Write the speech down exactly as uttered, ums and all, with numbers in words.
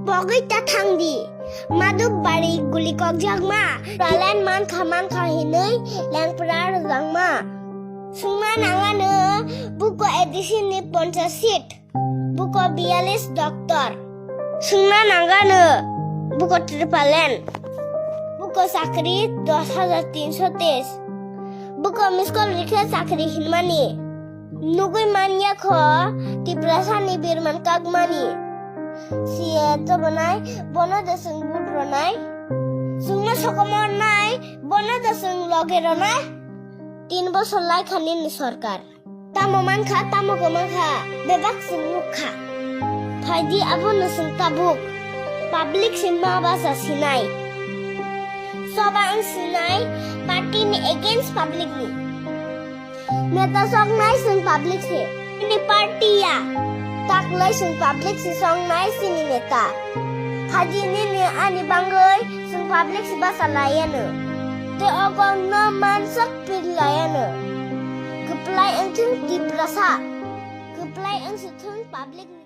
Pogwi ta thangdi. Maduk bari guli kokjakma. Ralen mankha mankha hinwi lengpra rwjakma. Sungna nangano buko A D C ni ponchas seat. Buko biyalis doctor. Sungna nangano buko tripalen. Buko chakri dos hajar tinso teis. Buko miskol rikhe chakri hinmani. Nugwi manya kho Tiprasani birman kakmani. Siye tobonai bono de sung budronai. Sungna sokomornai bono de sung loge ronai. Tin bosor lai khanini sorkar. Tamo mankha, tamo kwmankha, bebak sung nukha. Phaidi abono sung tabuk. Public sing ma basa sinai. Soba ang sinai, party ni against public ni. Neta soknai sung public se. Ini party ya. Taklai sung public se soknai sini neta. Phaidi nini ani bangwi sung public se basa layano. Te ogo no mansok pir layano. Kwplai wngthung Tiprasa. Kwplai wngsithung public ni.